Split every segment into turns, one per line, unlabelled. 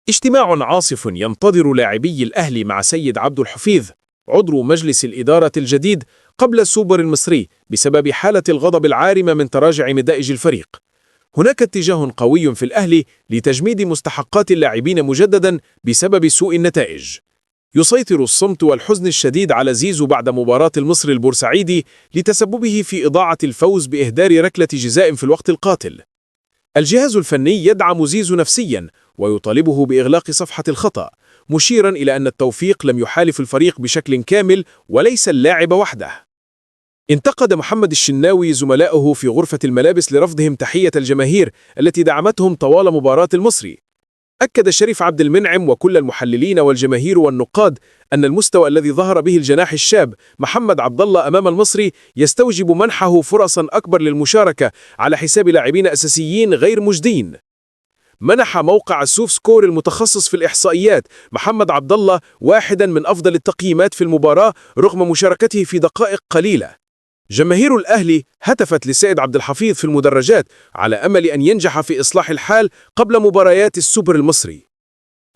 اجتماع عاصف ينتظر لاعبي الأهلي مع سيد عبد الحفيظ عضو مجلس الإدارة الجديد قبل السوبر المصري بسبب حالة الغضب العارمة من تراجع نتائج الفريق. هناك اتجاه قوي في الأهلي لتجميد مستحقات اللاعبين مجددا بسبب سوء النتائج. يسيطر الصمت والحزن الشديد على زيزو بعد مباراة المصري البورسعيدي لتسببه في إضاعة الفوز بإهدار ركلة جزاء في الوقت القاتل. الجهاز الفني يدعم زيزو نفسيا ويطالبه بإغلاق صفحة الخطأ، مشيرا إلى أن التوفيق لم يحالف الفريق بشكل كامل وليس اللاعب وحده. انتقد محمد الشناوي زملائه في غرفة الملابس لرفضهم تحية الجماهير التي دعمتهم طوال مباراة المصري. أكد شريف عبد المنعم وكل المحللين والجماهير والنقاد أن المستوى الذي ظهر به الجناح الشاب محمد عبد الله أمام المصري يستوجب منحه فرصا أكبر للمشاركة على حساب لاعبين أساسيين غير مجدين. منح موقع السوف سكور المتخصص في الإحصائيات محمد عبد الله واحدا من أفضل التقييمات في المباراة رغم مشاركته في دقائق قليلة. جماهير الأهلي هتفت لسيد عبد الحفيظ في المدرجات على أمل أن ينجح في إصلاح الحال قبل مباريات السوبر المصري.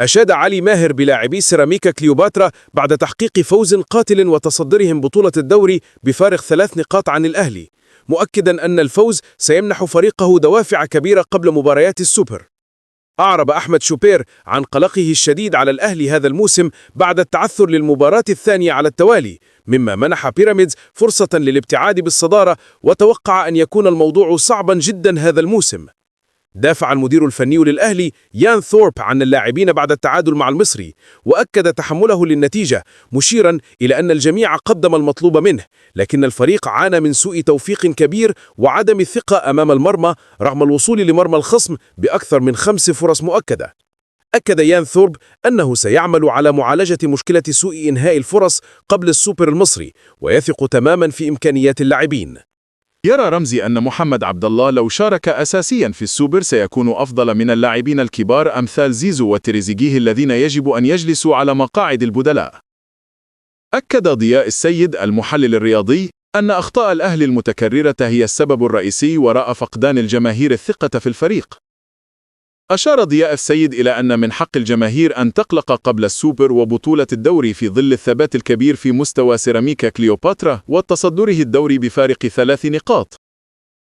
أشاد علي ماهر بلاعبي سيراميكا كليوباترا بعد تحقيق فوز قاتل وتصدرهم بطولة الدوري بفارق 3 نقاط عن الأهلي، مؤكدا أن الفوز سيمنح فريقه دوافع كبيرة قبل مباريات السوبر. أعرب أحمد شوبير عن قلقه الشديد على الأهلي هذا الموسم بعد التعثر للمباراة الثانية على التوالي، مما منح بيراميدز فرصة للابتعاد بالصدارة، وتوقع أن يكون الموضوع صعبا جدا هذا الموسم. دافع المدير الفني للأهلي يان ثورب عن اللاعبين بعد التعادل مع المصري، وأكد تحمله للنتيجة، مشيرا إلى أن الجميع قدم المطلوب منه، لكن الفريق عانى من سوء توفيق كبير وعدم الثقة أمام المرمى رغم الوصول لمرمى الخصم بأكثر من 5 فرص مؤكدة. أكد يان ثورب أنه سيعمل على معالجة مشكلة سوء إنهاء الفرص قبل السوبر المصري، ويثق تماما في إمكانيات اللاعبين.
يرى رمزي أن محمد عبد الله لو شارك أساسيا في السوبر سيكون أفضل من اللاعبين الكبار أمثال زيزو وتريزيجيه الذين يجب أن يجلسوا على مقاعد البدلاء. أكد ضياء السيد المحلل الرياضي أن أخطاء الأهلي المتكررة هي السبب الرئيسي وراء فقدان الجماهير الثقة في الفريق. أشار ضياء السيد إلى أن من حق الجماهير أن تقلق قبل السوبر وبطولة الدوري في ظل الثبات الكبير في مستوى سيراميكا كليوباترا وتصدره الدوري بفارق 3 نقاط.